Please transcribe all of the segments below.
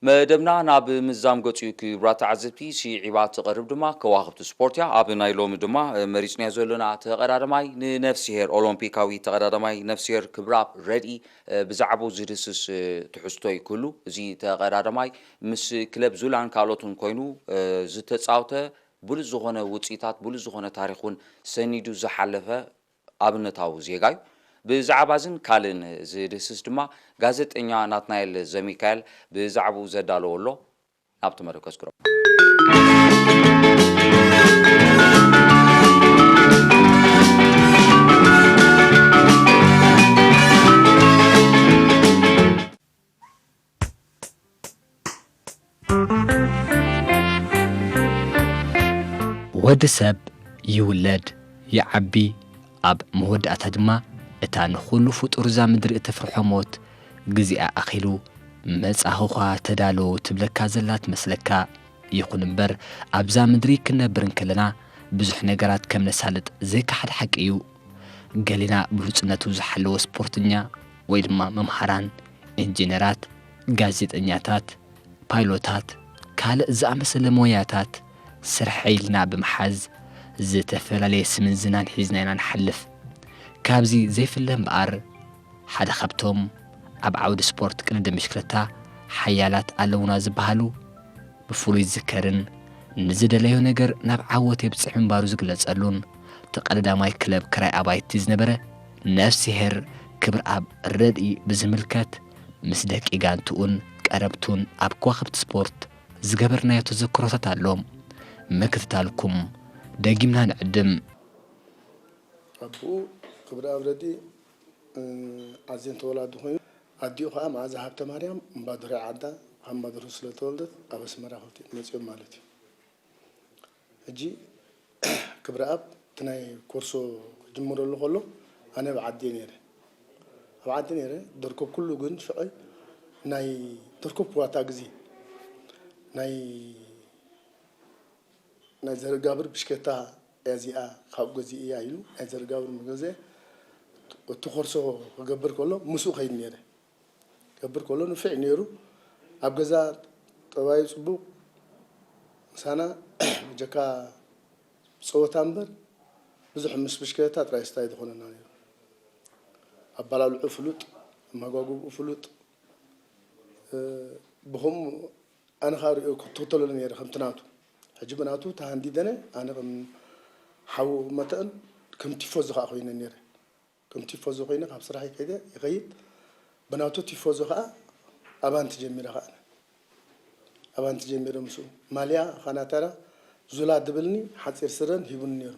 መደብና ናብ ምዛም ገጹ እዩ። ክቡራት ተዓዘብቲ፣ ስዒባ ትቐርብ ድማ ከዋኽብቲ ስፖርት እያ። ኣብ ናይ ሎሚ ድማ መሪጽናዮ ዘሎና ተቐዳዳማይ ንነፍስሄር ኦሎምፒካዊ ተቐዳዳማይ ነፍስሄር ክብራብ ረድኢ ብዛዕባኡ ዝድህስስ ትሕዝቶ እዩ ክህሉ። እዚ ተቐዳዳማይ ምስ ክለብ ዙላን ካልኦትን ኮይኑ ዝተጻወተ ብሉጽ ዝኾነ ውጽኢታት፣ ብሉጽ ዝኾነ ታሪኽ እውን ሰኒዱ ዝሓለፈ ኣብነታዊ ዜጋ እዩ። ብዛዕባ እዝን ካልእን ዝድህስስ ድማ ጋዜጠኛ ናትናኤል ዘሚካኤል ብዛዕባኡ ዘዳለዎ ኣሎ። ናብቲ መደብ ከስግሮ። ወዲ ሰብ ይውለድ፣ ይዓቢ፣ ኣብ መወዳእታ ድማ እታ ንኹሉ ፍጡር እዛ ምድሪ እተፍርሖ ሞት ግዜኣ ኣኺሉ መጻኹኻ ተዳሎ ትብለካ ዘላ ትመስለካ። ይኹን እምበር ኣብዛ ምድሪ ክንነብር እንከለና ብዙሕ ነገራት ከም ነሳልጥ ዘይከሓድ ሓቂ እዩ። ገሊና ብሉጽነቱ ዝሓለወ ስፖርተኛ ወይ ድማ መምሃራን፣ ኢንጂነራት፣ ጋዜጠኛታት፣ ፓይሎታት፣ ካልእ ዝኣመሰለ ሞያታት ስርሐይ ኢልና ብምሓዝ ዝተፈላለየ ስምን ዝናን ሒዝና ኢና ንሓልፍ። ካብዚ ዘይፍለ እምበኣር ሓደ ካብቶም ኣብ ዓውዲ ስፖርት ቅድድም ብሽክለታ ሓያላት ኣለዉና ዝበሃሉ ብፍሉይ ዝዝከርን ንዝደለዮ ነገር ናብ ዓወት የብጽሕ ምንባሩ ዝግለጸሉን ተቐዳዳማይ ክለብ ክራይ ኣባይቲ ዝነበረ ነፍስሄር ክብርኣብ ረድኢ ብዝምልከት ምስ ደቂ ጋንትኡን ቀረብቱን ኣብ ከዋኽብቲ ስፖርት ዝገበርናዮ ተዘክሮታት ኣሎ። ምክትታልኩም ደጊምና ንዕድም። ኣቦኡ ክብርኣብ ረድኢ ዓዜን ተወላዲ ኮይኑ፣ ኣዲኡ ከዓ መኣዛ ሃብተማርያም እምባዱረ ዓዳ ካብ እምባዱረ ስለተወልደት ኣብ ኣስመራ ክልቲኦም መፂኦም ማለት እዩ። ሕጂ ክብረኣብ እቲ ናይ ኮርሶ ክጅምረሉ ከሎ ኣነ ኣብ ዓዲ እየ ነይረ። ኣብ ዓዲ ነይረ ደርኮብ ኩሉ ግን ሽዑ ናይ ደርኮብ ክዋታ ግዜ ናይ ናይ ዘርጋብር ብሽከታ እያ እዚኣ ካብ ገዚኡ እያ ኢሉ ናይ ዘርጋብር ምስ ገዘአ እቲ ኮርሶ ክገብር ከሎ ምስኡ ከይድ ነይረ። ክገብር ከሎ ንፍዕ ነይሩ። ኣብ ገዛ ጠባዩ ፅቡቕ ምሳና በጀካ ፀወታ እምበር ብዙሕ ምስ ብሽክለታ ጥራይ ስታይ ዝኾነና ነይሩ። ኣባላልዑ ፍሉጥ፣ ኣመጋግብኡ ፍሉጥ። ብኸምኡ ኣነ ከዓ ሪኦ ክትኽተሎ ነይረ ከምቲ ናቱ። ሕጂ ብናቱ ተሃንዲደነ ኣነ ከም ሓው መተን ከም ቲፎዞ ከዓ ኮይነ ነይረ። ከም ቲፎዞ ኮይነ ካብ ስራሕ ይከይደ ይኸይድ። ብናቱ ቲፎዞ ከዓ ኣባንቲ ጀሚረ ከዓ ኣነ ኣባንቲ ጀሚረ ምስኡ ማልያ ካናተራ ዙላ ድብልኒ ሓፂር ስረን ሂቡኒ ነይሩ።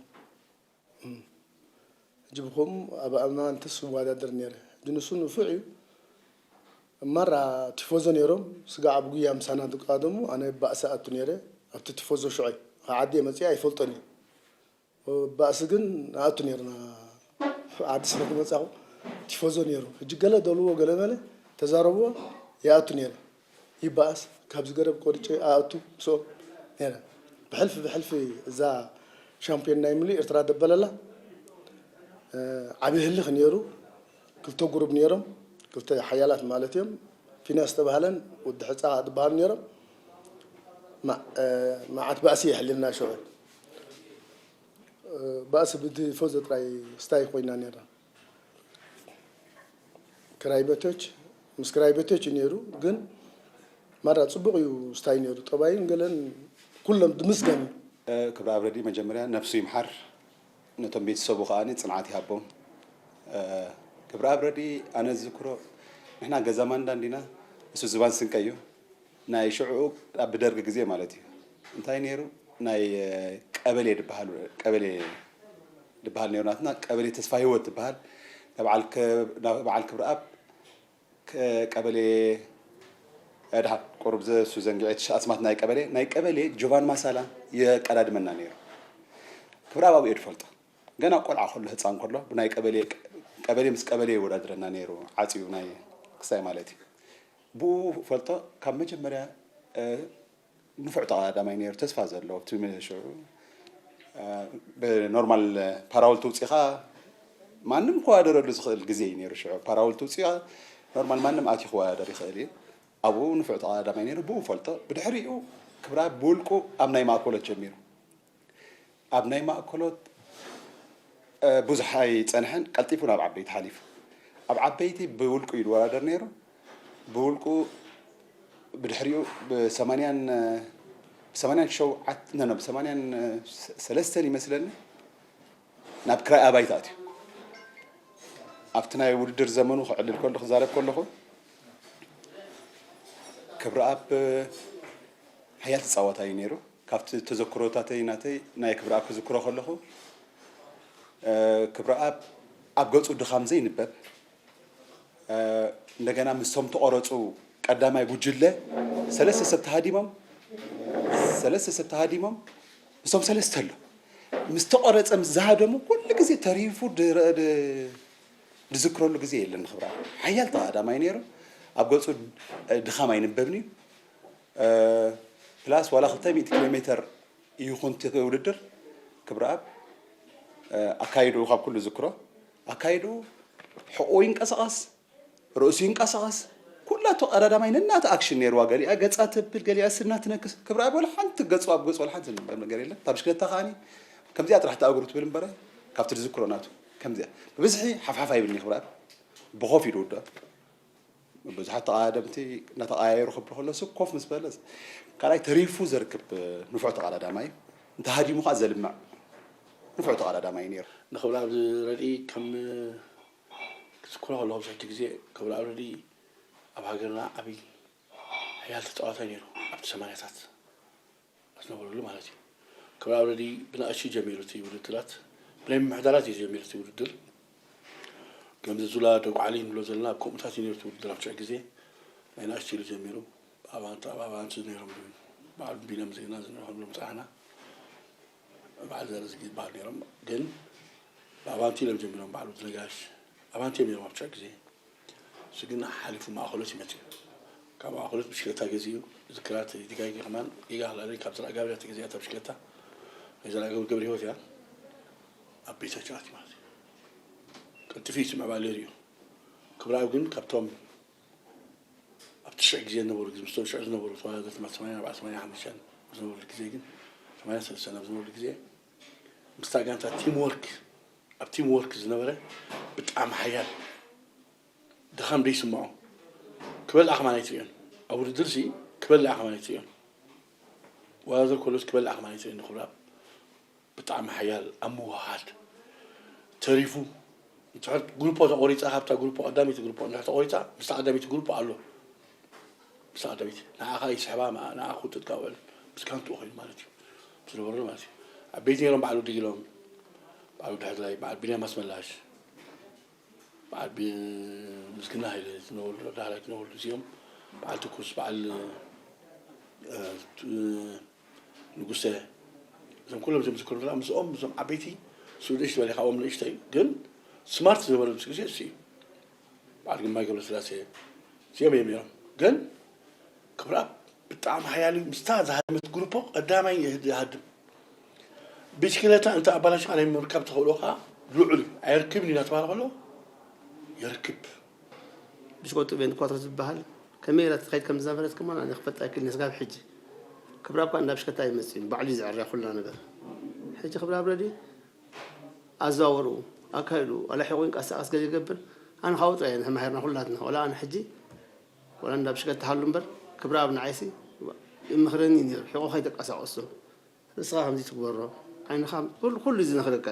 ሕጂ ብኸምኡ ኣብ ኣማንትስ እወዳደር ነይረ። ሕጂ ንሱ ንፉዕ እዩ። ማራ ቲፎዞ ነይሮም ስጋዕ ኣብ ጉያ ምሳና ዝቃደሙ ኣነ ባእሲ ኣቱ ነይረ። ኣብቲ ቲፎዞ ሽዑ ካብ ዓዲ መፅኣ ኣይፈልጦን እዩ። ባእሲ ግን ንኣቱ ነይርና። ዓዲ ስለ ዝመፃኹ ቲፎዞ ነይሩ። ሕጂ ገለ ደልዎ ገለ መለ ተዛረብዎ ይኣቱ ነይረ። ይበኣስ ካብዚ ገረብ ቆርጨ ኣእቱ ምስኦም ነይረ። ብሕልፊ ብሕልፊ እዛ ሻምፒዮን ናይ ሙሉእ ኤርትራ ደበለላ ዓብዪ ህልኽ ነይሩ። ክልተ ጉሩብ ነይሮም፣ ክልተ ሓያላት ማለት እዮም። ፊና ዝተባህለን ወዲ ሕፃ ዝበሃሉ ነይሮም። መዓት ባእሲ የሕልልና ሽዑ። ባእሲ ብቲፎዞ ጥራይ ስታይ ኮይና ነይራ። ክራይ ቤቶች ምስ ክራይ ቤቶች እዩ ነይሩ፣ ግን ማራ ፅቡቕ እዩ ስታይ ነይሩ። ጠባይን ገለን ኩሎም ዝምስገን እዩ። ክብረኣብ ረድኢ መጀመርያ ነብሱ ይምሓር፣ ነቶም ቤተሰቡ ከኣ ጽንዓት ይሃቦም። ክብረኣብ ረድኢ ኣነ ዝዝክሮ ንሕና ገዛ ማንዳ እንዲና፣ እሱ ዝባን ስንቀ እዩ። ናይ ሽዑ ኣብ ብደርጊ ግዜ ማለት እዩ። እንታይ ነይሩ ናይ ቀበሌ ድበሃል ቀበሌ ድበሃል ነይሩ ናትና ቀበሌ ተስፋ ህይወት ትበሃል። በዓል ክብረኣብ ቀበሌ ድሓር ቁሩብ ዘሱ ዘንጊዐ እቲ ኣስማት ናይ ቀበሌ ናይ ቀበሌ ጆቫን ማሳላ የቀዳድመና ነይሩ። ክብረኣብ ኣብኡ እየ ዝፈልጦ። ገና ቆልዓ ከሎ ህፃን ከሎ ብናይ ቀበሌ ቀበሌ ምስ ቀበሌ ይወዳድረና ነይሩ። ዓፅዩ ናይ ክስታይ ማለት እዩ። ብኡ ፈልጦ ካብ መጀመርያ ንፉዕ ተቐዳዳማይ ነይሩ ተስፋ ዘለዎ እቲ ሽዑ ብኖርማል ፓራውል ተውፂኻ ማንም ክወዳደረሉ ዝኽእል ግዜ እዩ ነይሩ። ሽዑ ፓራውል ተውፂኻ ኖርማል ማንም ኣትዩ ክወዳደር ይኽእል እዩ። ኣብኡ ንፉዕ ተቐዳዳማይ ነይሩ፣ ብኡ ፈልጦ። ብድሕሪኡ ክብራ ብውልቁ ኣብ ናይ ማእኮሎት ጀሚሩ። ኣብ ናይ ማእኮሎት ብዙሕ ኣይጸንሐን፣ ቀልጢፉ ናብ ዓበይቲ ሓሊፉ። ኣብ ዓበይቲ ብውልቁ እዩ ዝወዳደር ነይሩ። ብውልቁ ብድሕሪኡ ብሰማንያን ብሰማንያን ሸውዓት ኖ ብሰማንያን ሰለስተን ይመስለኒ ናብ ክራይ ኣባይቲ ኣትዩ። ኣብቲ ናይ ውድድር ዘመኑ ክዕልል ከሎ ክዛረብ ከለኹ ክብረኣብ ሓያል ተጻዋታይ እዩ ነይሩ። ካብቲ ተዘክሮታተይ ናተይ ናይ ክብረኣብ ክዝክሮ ከለኹ ክብረኣብ ኣብ ገጹ ድኻም ዘይንበብ፣ እንደገና ምስቶም ተቐረጹ ቀዳማይ ጉጅለ ሰለስተ ሰብ ተሃዲሞም ሰለስተ ሰብ ተሃዲሞም ምስቶም ሰለስተ ኣሎ ምስ ተቐረጸ ምስ ዝሃደሙ ኩሉ ግዜ ተሪፉ ዝዝክረሉ ግዜ የለን። ክብራ ሓያል ተሃዳማይ ነይሩ። ኣብ ገጹ ድኻም ኣይንበብን እዩ። ፕላስ ዋላ ክልተ ሚእቲ ኪሎ ሜትር ይኹን እቲ ውድድር ክብረኣብ ኣካይድኡ ካብ ኩሉ ዝክሮ ኣካይድኡ ሕቑ ይንቀሳቐስ ርእሱ ይንቀሳቐስ ኩላቱ ቀዳዳማይ ነናቱ ኣክሽን ነይርዋ። ገሊኣ ገጻ ተብል፣ ገሊኣ ስና ትነክስ። ክብረኣብ ወላ ሓንቲ ገጹ ኣብ ገጹ ወላ ሓንቲ ዝንበር ነገር የለን። እታ ብሽክለታ ከዓኒ ከምዚኣ ጥራሕ ተኣግሩ ትብል እምበረ ካብቲ ዝዝክሮ ናቱ ከምዚኣ ብብዝሒ ሓፍሓፍ ኣይብልኒ ክብረኣብ ብኾፍ ኢሉ ውድኣ ብዙሓት ተቓደምቲ እናተቐያየሩ ክብል ከሎ ስብ ኮፍ ምስ በለ ካልኣይ ተሪፉ ዘርክብ ንፉዕ ተቐዳዳማይ እንተሃዲሙ ከዓ ዘልምዕ ንፉዕ ተቐዳዳማይ ነይሩ። ንኽብላ ኣብዚ ረድኢ ከም ክዝክሮ ከለኹ ብዙሕቲ ግዜ ክብላ ኣብ ረድኢ ኣብ ሃገርና ዓብዪ ሓያል ተፃዋታይ ነይሩ ኣብቲ ሰማንያታት ዝነበረሉ ማለት እዩ። ክብረ ኣብረዲ ብንኣሽቱ ጀሚሩ እቲ ውድድራት ብናይ ምምሕዳራት እዩ ጀሚሩ እቲ ውድድር። ከምዚ ዙላ ደጉዓሊ ንብሎ ዘለና ኣብ ከምኡታት እዩ ነይሩ እቲ ውድድር ኣብ ሽዑ ግዜ ናይ ንኣሽቱ ኢሉ ጀሚሩ። ብኣባንቲ ኣብ ኣባንቲ ነይሮም በዓል ቢሎም ዜና ዝንረኸብሎም ፃሕና በዓል ዘርዝጊ ዝበሃሉ ነይሮም። ግን ብኣባንቲ ኢሎም ጀሚሮም በዓል ውድነጋሽ ኣባንቲ እዮም ነይሮም ኣብ ሽዑ ግዜ። እሱ ግን ሓሊፉ ማእኸሎት ይመፅእ። ካብ ማእኸሎት ብሽክለታ ገዚኡ ዝክራት ዲጋጊ ከማን ጌጋ ክላለይ ካብ ዝረኣ ጋብርያ ተገዚኣታ ብሽክለታ ናይ ዘረኣ ገብረ ህይወት እያ ኣብ ቤታ ጫት ማለት እዩ። ቀልጥፊ ይስምዕ ባሌር እዩ። ክብራዊ ግን ካብቶም ኣብ ትሽዕ ግዜ ዝነበሩ ግዜ ምስቶም ሽዑ ዝነበሩ ተወዳደርቲ ማለት ሰማንያ ኣርባዕተ ሰማንያ ሓሙሽተ ዝነበሩ ግዜ ግን ሰማንያ ሰለስተ ናብ ዝነበሩ ግዜ ምስታ ጋንታ ቲም ወርክ ኣብ ቲም ወርክ ዝነበረ ብጣዕሚ ሓያል ድኻም ደይስምዖ ክበልዓ ከማን ኣይትርእዮን ኣብ ውድድር ሲ ክበልዓ ከማን ኣይትርእዮን ወዳደር ኮሎስ ክበልዓ ከማን ኣይትርእዮን ንክብራ ብጣዕሚ ሓያል ኣብ ምውሃድ ተሪፉ እንድሕር ግሩፖ ተቆሪፃ ካብታ ግሩፖ ቀዳመይቲ ግሩፖ እንድሕር ተቆሪፃ ምስታ ቀዳመይቲ ግሩፖ ኣሎ ምስታ ቀዳመይቲ ንዓኻ ይስሕባ ንዓ ክውጥጥካ ውዕል ምስ ካንትኡ ኮይኑ ማለት እዩ ዝነበሩ ማለት እዩ ዓበይቲ ነይሮም በዓል ወዲ ጊሎም በዓል ወዲ ሕድላይ በዓል ቢንያም ኣስመላሽ በዓል ምስግና ሃይለ ዝነበሩ ዳህላይ ዝነበሩ እዚኦም በዓል ትኩስ በዓል ንጉሰ እዞም ኩሎም እዚኦም ዝክሩ ምስኦም እዞም ዓበይቲ ስሉደሽ ዝበለ ካብኦም ንእሽተይ ግን ስማርት ዝነበረ ምስ ግዜ እሱ እዩ በዓል ግርማይ ገብረስላሴ እዚኦም እዮም ነይሮም ግን ክብራ ብጣዕሚ ሓያል ምስታ ዝሃደመት ግሩፖ ቀዳማይ ይሃድም ብሽክለታ እንተ ኣባላሽኻ ናይ ምርካብ ተኽእሎ ከዓ ልዑል እዩ ኣይርክብን እዩ እናተባሃለ ከሎ የርክብ ብሽኮቱ ኢቨንት ኳትሮ ዝበሃል ከመይ ኢላ ትኸይድ ከም ዝነበረት ከማን ኣነ ክፈልጥ ኣይክእልን ስጋብ ሕጂ ክብራ እኳ እንዳ ብሽከታ ኣይመፅእን ባዕሉ እዩ ዝዕርያ ኩላ ነገር ሕጂ ክብራ ኣብ ረድዩ ኣዘዋወርኡ ኣካይድኡ ዋላ ሒቑ ይንቀሳቐስ ገለ ይገብር ኣነ ካብኡ ጥራይ እየ ንሕማሄርና ኩላትና ዋላ ኣነ ሕጂ ዋላ እንዳ ብሽከታ ሃሉ እምበር ክብራ ኣብ ንዓይሲ ይምኽረኒ እዩ ነይሩ ሒቑ ከይተንቀሳቐሶ ንስኻ ከምዚ ትግበሮ ዓይንኻ ኩሉ ዝነኽረካ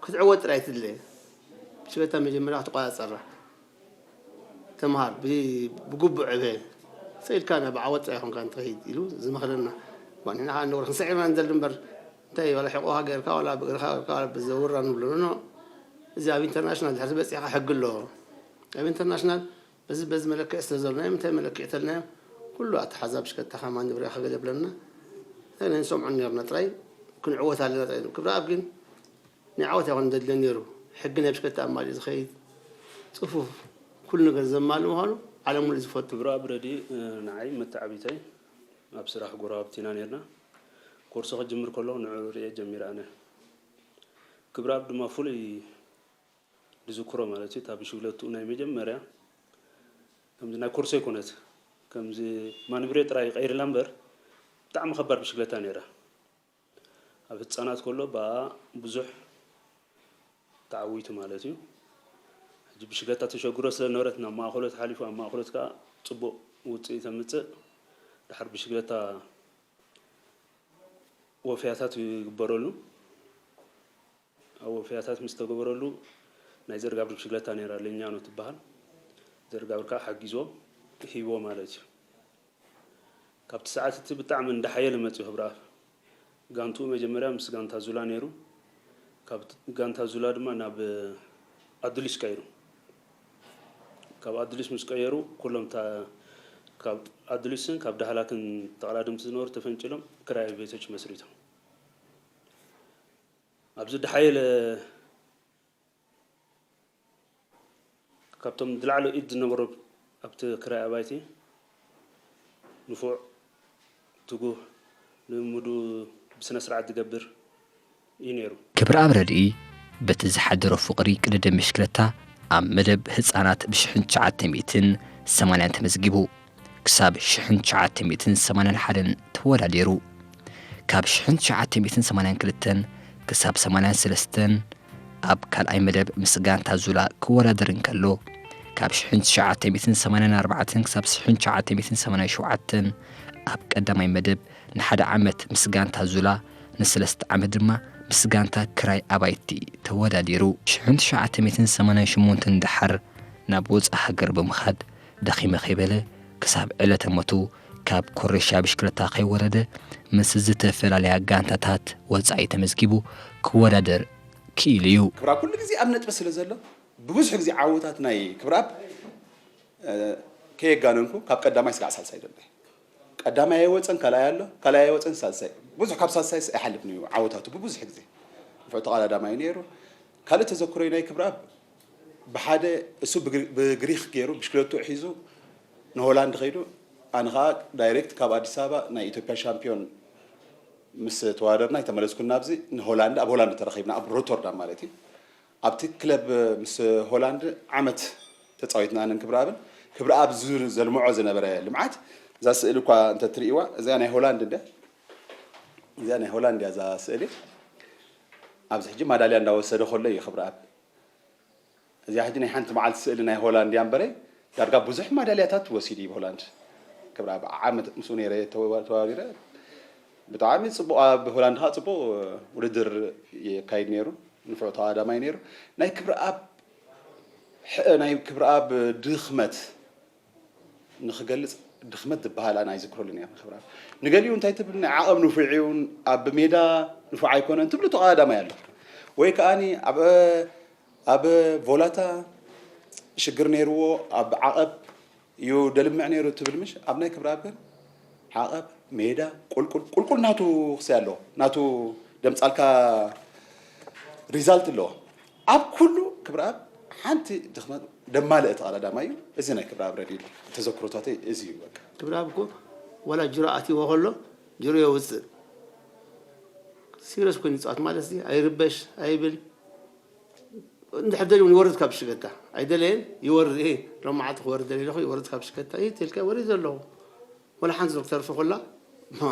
ክትዕወት ጥራይ ትድለ ብሽበታ መጀመርያ ክትቆፃፀራ ተምሃር ብግቡእ ዕበ ሰኢልካ ናብ ዓወት ጥራይ ይኾንካ እንትኸይድ ኢሉ ዝመኽረና ንሕና ከዓ ንነብር ክንስዕርና ንደሊ እምበር እንታይ ዋላ ሕቆኻ ገይርካ ዋላ ብእግርካ ገይርካ ዋላ ብዘውራ ንብሎ ኖ እዚ ኣብ ኢንተርናሽናል ድሕር በፂሕካ ሕጊ ኣለዎ ኣብ ኢንተርናሽናል በዚ በዚ መለክዒ ስለ ዘሎ ናይ ምንታይ መለክዒ ተልናዮ ኩሉ ኣተሓዛ ብሽከታ ከማን ንብርያ ከገለ ብለና እንታይ ናይ ንሰምዖ ነርና ጥራይ ክንዕወት ኣለና ጥራይ ክብረ ኣብ ግን ናይ ዓወት ኣይኮነ ዘድልዮ ነይሩ ሕጊ ናይ ብሽከታ ኣማሊኡ ዝኸይድ ፅፉፍ ኩሉ ነገር ዘማሉ ምዃኑ ዓለም ሙሉ ዝፈቱ ክብረ ኣብ ረዲ ንዓይ መተዓቢተይ ኣብ ስራሕ ጎረባብቲ ኢና ነርና ኮርሶ ክጅምር ከለኹ ንዑ ርእየ ጀሚረ ኣነ ክብረ ኣብ ድማ ፍሉይ ዝዝክሮ ማለት እዩ። እታ ብሽግለትኡ ናይ መጀመርያ ከምዚ ናይ ኮርሶ ኣይኮነት ከምዚ ማንብሬ ጥራይ ቀይርላ እምበር ብጣዕሚ ከባድ ብሽግለታ ነይራ። ኣብ ህፃናት ከሎ ብኣ ብዙሕ ተዓዊቱ ማለት እዩ። ሕጂ ብሽግለታ ተሸግሮ ስለ ነበረት ናብ ማእኸሎት ሓሊፉ ኣብ ማእኸሎት ከዓ ፅቡቕ ውፅኢት ተምፅእ። ድሓር ብሽግለታ ወፍያታት ይግበረሉ። ኣብ ወፍያታት ምስ ተገበረሉ ናይ ዘርጋብር ብሽግለታ ነይራ ለኛ ነው ትበሃል። ዘርጋብር ከዓ ሓጊዞ ሂቦ ማለት እዩ። ካብቲ ሰዓት እቲ ብጣዕሚ እንዳሓየለ መፅኡ ክብረኣብ። ጋንትኡ መጀመርያ ምስ ጋንታ ዙላ ነይሩ። ካብ ጋንታ ዙላ ድማ ናብ ኣዱሊስ ቀይሩ። ካብ ኣዱሊስ ምስ ቀየሩ ኩሎም ካብ ኣዱሊስን ካብ ዳህላክን ተቐዳደምቲ ዝነበሩ ተፈንጭሎም ክራይ ቤቶች መስሪቶም። ኣብዚ ድሓየለ ካብቶም ዝለዓለ ኢድ ዝነበሩ ኣብቲ ክራይ ኣባይቲ ንፉዕ፣ ትጉህ፣ ልምምዱ ብስነ ስርዓት ዝገብር እዩ ነይሩ። ክብረኣብ ረድኢ በቲ ዝሓደሮ ፍቕሪ ቅድድም ብሽክለታ ኣብ መደብ ህጻናት ብ ሽሕን ትሽዓተ ሚእትን ሰማንያን ተመዝጊቡ። ክሳብ ሽሕን ትሽዓተ ሚእትን ሰማንያን ሓደን ተወዳዲሩ። ካብ ሽሕን ትሽዓተ ሚእትን ሰማንያን ክልተን ክሳብ ሰማንያን ሰለስተን ኣብ ካልኣይ መደብ ምስ ጋንታ ዙላ ክወዳደር እንከሎ፣ ካብ ሽሕን ትሽዓተ ሚእትን ሰማንያን ኣርባዕተን ክሳብ ሽሕን ትሽዓተ ሚእትን ሰማንያን ሸውዓተን ኣብ ቀዳማይ መደብ ንሓደ ዓመት ምስ ጋንታ ዙላ፣ ንሰለስተ ዓመት ድማ ምስ ጋንታ ክራይ ኣባይቲ ተወዳዲሩ። ሽሕን ትሽዓተ ሚእትን ሰማንያን ሸሞንተን ደሓር ናብ ወጻኢ ሃገር ብምኻድ ደኺመ ከይበለ ክሳብ ዕለተ ሞቱ ካብ ኮረሻ ብሽክለታ ከይወረደ ምስ ዝተፈላለያ ጋንታታት ወጻኢ ተመዝጊቡ ክወዳደር ክኢሉ እዩ። ክብራ ኩሉ ግዜ ኣብ ነጥቢ ስለ ዘሎ ብብዙሕ ግዜ ዓወታት ናይ ክብራብ ከየጋነንኩ ካብ ቀዳማይ ስጋዕ ሳልሳይ ዘሎ። ቀዳማይ ኣይወፀን ካልኣይ ኣሎ፣ ካልኣይ ኣይወፀን ሳልሳይ። ብዙሕ ካብ ሳልሳይ ኣይሓልፍን እዩ ዓወታቱ ብብዙሕ ግዜ። ንፍዑ ተቐዳዳማይ ነይሩ። ካልእ ተዘክሮይ ናይ ክብራብ ብሓደ እሱ ብግሪ- ብግሪክ ገይሩ ብሽክለቱ ሒዙ ንሆላንድ ከይዱ፣ ኣነ ከዓ ዳይሬክት ካብ ኣዲስ ኣበባ ናይ ኢትዮጵያ ሻምፒዮን ምስ ተዋደርና ኣይተመለስኩን ናብዚ ንሆላንድ፣ ኣብ ሆላንድ ተረኺብና ኣብ ሮተርዳም ማለት እዩ። ኣብቲ ክለብ ምስ ሆላንድ ዓመት ተፃዊትና ኣነን ክብረኣብን። ክብረኣብ ዝ- ዘልምዖ ዝነበረ ልምዓት እዛ ስእሊ እኳ እንተትርእይዋ እዚኣ ናይ ሆላንድ እንደ እዚኣ ናይ ሆላንድ እያ እዛ ስእሊ። ኣብዚ ሕጂ ማዳልያ እንዳወሰደ ከሎ እዩ ክብረኣብ እዚኣ ሕጂ ናይ ሓንቲ መዓልቲ ስእሊ ናይ ሆላንድ እያ እምበረይ ዳርጋ ብዙሕ ማዳልያታት ወሲዱ እዩ ብሆላንድ። ክብረኣብ ዓመት ምስኡ ነይረ ተዋ- ተዋቢረ ብጣዕሚ ፅቡቕ ኣብ ሆላንድ ከዓ ፅቡቕ ውድድር የካይድ ነይሩ። ንፍዑ ተቐዳማይ ነይሩ። ናይ ክብረኣብ ሕ- ናይ ክብረኣብ ድኽመት ንክገልፅ ድኽመት ዝበሃል ኣነ ኣይዝክረሉን እየ። ክብረኣብ ንገሊኡ እንታይ ትብል ናይ ዓቐብ ንፉዕ እዩ ኣብ ሜዳ ንፉዕ ኣይኮነን ትብሉ ተቐዳዳማይ ኣሎ ወይ ከዓኒ ኣብ ኣብ ቮላታ ሽግር ነይርዎ ኣብ ዓቐብ እዩ ደልምዕ ነይሩ ትብል ምሽ ኣብ ናይ ክብረኣብ ግን ዓቐብ ሜዳ ቁልቁል ቁልቁል ናቱ ክሰይ ኣለዎ ናቱ ደምፃልካ ሪዛልት ኣለዎ ኣብ ኩሉ ክብረኣብ ሓንቲ ድኽመት ደማልእ ተቐዳዳማይ እዩ። እዚ ናይ ክብረኣብ ረድኢ ተዘክሮታተይ እዚ እዩ በቃ። ክብረኣብ እኮ ዋላ ጅሮ ኣትይዎ ከሎ ጅሮ የውፅእ ሲረስ ኮይኑ ይፃወት ማለት እዚ ኣይርበሽ ኣይብል እንድሕር ደልዩ ይወርድ ካብ ብሽገታ ኣይደለየን ይወርድ ይሄ ሎማዓልቲ ክወርድ ደልየ ኣለኹ ይወርድ ካብ ብሽገታ ይህ ተልካ ወሪድ ዘለኹ ወላ ሓንቲ ዞር ተርፊ ኮላ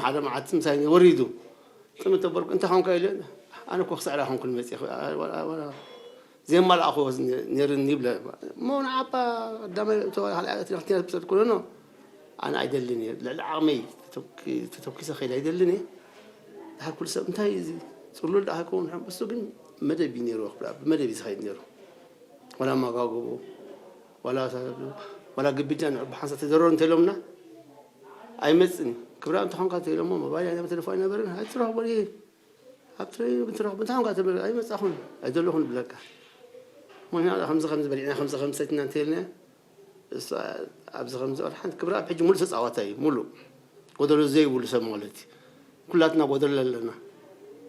ሓደ መዓልቲ ምሳይ ወሪዱ ጥምት ተበልኩ እንታይ ኾንካ ኢለ ኣነ እኮ ክስዕራ ኾንኩ መፅእ ዜማላእኹ ነርኒ ይብለ እሞ ንዓባ ቀዳማይ ካልኣይ ክልተኛ ብሰድ ኩለኖ ኣነ ኣይደልን እየ ልዕሊ ዓቕመይ ተተኪሰ ከይድ ኣይደልን እየ ድሓር ኩሉ ሰብ እንታይ እዚ ፅሉል ደኣ ከውን እሱ ግን መደብ እዩ ነይሩ ብመደብ እዩ ዝኸይድ ነይሩ ወላ ኣመጋግብኡ ወላ ግብጃ ንዑ ብሓንሳብ ተዘረሩ እንተኢሎምና ኣይመፅን እዩ ክብራ እንተኾንካ እንተኢሎሞ ሞባይል ናይ ተለፎ ኣይነበርን ኣይትረኽቦ ኣብ ትረኽቦ እንታይ ኾንካ ተበለ ኣይመፃኹን ኣይደለኹን ብለካ ሞና ከምዚ ከምዚ በሊዕና ከምዚ ከምዚ ሰቲና እንተኢልና እሱ ኣብዚ ከምዚ ወላ ሓንቲ ክብራ ኣብ ሕጂ ሙሉእ ተፃዋታይ እዩ ሙሉእ ጎደሎ ዘይብሉ ሰብ ማለት እዩ ኩላትና ጎደሎ ኣለና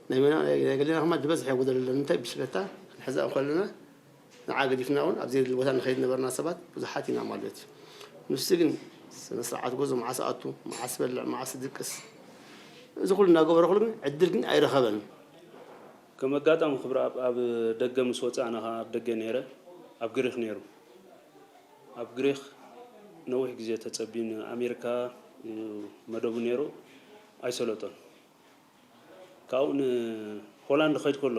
ናይ መና ናይ ገሌና ከማ ዝበዝሐ ጎደሎ ኣለና እንታይ ብሽለታ ክንሕዛ ከለና ንዓ ገዲፍና እውን ኣብ ዘይድሊ ቦታ ንኸይድ ነበርና ሰባት ብዙሓት ኢና ማለት እዩ ንሱ ግን ስነ ስርዓት ጎዞ መዓስ ኣቱ መዓስ በልዕ መዓስ ድቅስ እዚ ኩሉ እናገበረ ኩሉ ግን ዕድል ግን ኣይረኸበን ከም ኣጋጣሚ ክብረኣብ ኣብ ደገ ምስ ወፀ ኣነ ከዓ ኣብ ደገ ነይረ ኣብ ግሪክ ነይሩ ኣብ ግሪክ ነዊሕ ግዜ ተጸቢዩ ንኣሜሪካ እዩ መደቡ ነይሩ፣ ኣይሰለጦን። ካብኡ ንሆላንድ ክኸይድ ከሎ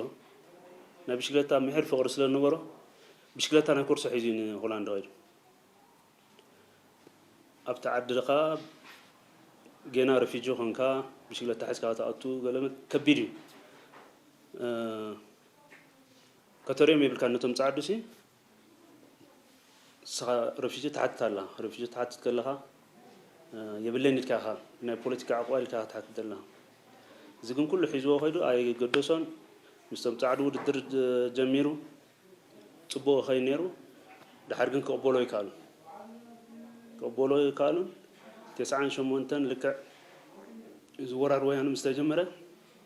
ናይ ብሽክለታ ምሒር ፍቕሪ ስለ ዝነበሮ ብሽክለታ ናይ ኮርሶ ሒዙ እዩ ንሆላንድ ኸይዱ። ኣብቲ ዓዲ ደኻ ጌና ረፊጂ ኾንካ ብሽክለታ ሒዝካ ክትኣቱ ገለ ከቢድ እዩ። ከተርዮም የብልካ ነቶም ጻዕዱሲ ንስኻ ረፊጂ ትሓትት ኣላ። ረፊጂ ትሓትት ከለኻ የብለይን ኢልካ ኢኻ፣ ናይ ፖለቲካ ዕቑባ ኢልካ ትሓትት ዘለኻ። እዚ ግን ኩሉ ሒዝዎ ከይዱ ኣይገደሶን። ምስቶም ጻዕዱ ውድድር ጀሚሩ ጽቡቕ ይኸይድ ነይሩ። ድሓር ግን ክቕበሎ ይከኣሉ ክቕበሎ ይከኣሉን ተስዓን ሸሞንተን ልክዕ እዚ ወራር ወያነ ምስ ተጀመረ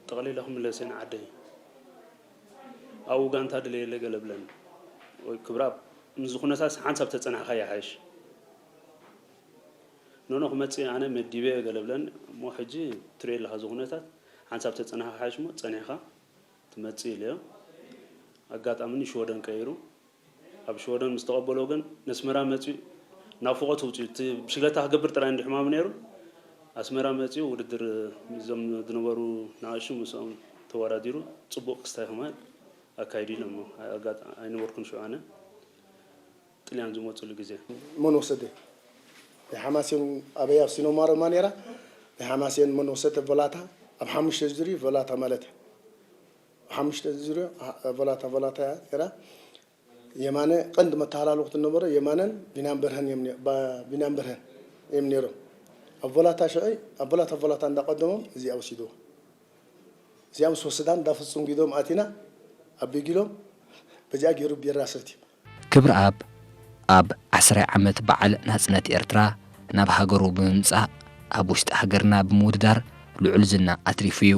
ጠቕሊለ ክምለስ እየ ንዓደይ። ኣብኡ ጋንታ ድለየለ ገለ ብለኒ። ወይ ክብራብ ምስዚ ኩነታት ሓንሳብ ተጸናሕካ ይሓይሽ። ኖኖ ክመጽእ ኣነ መዲበ ገለ ብለኒ። እሞ ሕጂ ትሪኦ ኣለኻ እዚ ኩነታት ሓንሳብ ተጸናሕካ ይሓይሽ እሞ ጸኒሕካ ትመጽእ ኢለዮ። ኣጋጣሚ ንሽወደን ቀይሩ ኣብ ሽወደን ምስ ተቐበሎ ግን ነስመራ መጺኡ ናፍቖት ውጽኡ እቲ ብሽግለታ ክገብር ጥራይ እንዲ ሕማሙ ነይሩ። ኣስመራ መጺኡ ውድድር እዞም ዝነበሩ ንኣሽቱ ምስኦም ተወዳዲሩ ጽቡቕ ክስታይ ከማን ኣካይዱ ኢሎሞ ኣይነበርኩን ሽዑ ኣነ ጥልያን ዝመጽሉ ግዜ። መን ወሰደ? ናይ ሓማሴን ኣበይ ኣብ ሲኖማ ሮማ ነይራ። ናይ ሓማሴን መን ወሰደ? ቮላታ ኣብ ሓሙሽተ ዙሪ ቮላታ ማለት እያ። ኣብ ሓሙሽተ ዙሪ ቮላታ ቮላታ እያ ነይራ። የማነ ቀንዲ መተሃላልኹት ነበረ። የማነን ቢናም በርሀን እዮም ነ- ባ- ቢናም በርሀን እዮም ነይሮም። ኣብ ቮላታ ሽዑ ኣብ ቮላታ ቮላታ እንዳቀደሞም እዚኣ ወሲድዎ። እዚኣ ምስ ወሰዳ እንዳ ፍጹም ጊዶም ኣቲና ኣብ ቢጊሎም በዚኣ ገይሩ ቢራ ሰትዩ። ክብረኣብ ኣብ ዓስራይ ዓመት በዓል ናጽነት ኤርትራ ናብ ሃገሩ ብምምጻእ፣ ኣብ ውሽጢ ሃገርና ብምውድዳር ልዑል ዝና ኣትሪፉ እዩ።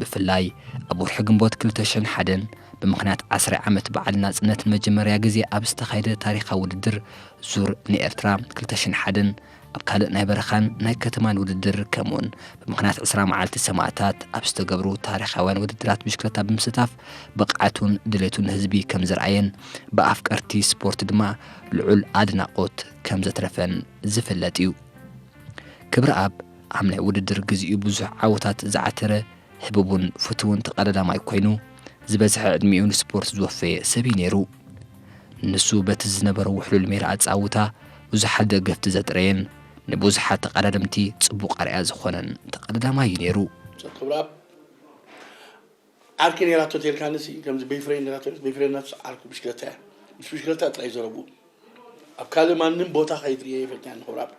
ብፍላይ ኣብ ወርሒ ግንቦት ክልተ ሽሕን ሓደን ብምኽንያት ዓስራይ ዓመት በዓል ናጽነት ንመጀመርያ ግዜ ኣብ ዝተኻየደ ታሪኻዊ ውድድር ዙር ንኤርትራ ክልተ ሽሕን ሓደን ኣብ ካልእ ናይ በረኻን ናይ ከተማን ውድድር ከምኡውን ብምኽንያት ዕስራ መዓልቲ ሰማእታት ኣብ ዝተገብሩ ታሪኻውያን ውድድራት ብሽክለታ ብምስታፍ ብቕዓቱን ድሌቱን ንህዝቢ ከምዘርኣየን ብኣፍቀርቲ ስፖርት ድማ ልዑል ኣድናቖት ከምዘትረፈን ዝፍለጥ እዩ። ክብረኣብ ኣብ ናይ ውድድር ግዚኡ ብዙሕ ዓወታት ዝዓተረ ህቡብን ፍቱውን ተቐዳዳማይ ኮይኑ፣ ዝበዝሐ ዕድሚኡ ንስፖርት ዝወፈየ ሰብ እዩ ነይሩ። ንሱ በቲ ዝነበሮ ውሕሉል ሜላ ኣጻውታ ብዙሓት ደገፍቲ ዘጥረየን ንብዙሓት ተቐዳደምቲ ጽቡቕ ኣርኣያ ዝኾነን ተቐዳዳማይ እዩ ነይሩ። ሰብ ክብረኣብ ዓርኪ ነይራቶ ተልካንሲ ከምዚ በይፍሬን ነይራቶ በይፍሬን ናቱ ዓርኩ ብሽክለታ እያ ምስ ብሽክለታ ጥራይ ዘረቡ ኣብ ካልእ ማንም ቦታ ከይትርእየ ይፈልጥ እያ ንክብረኣብ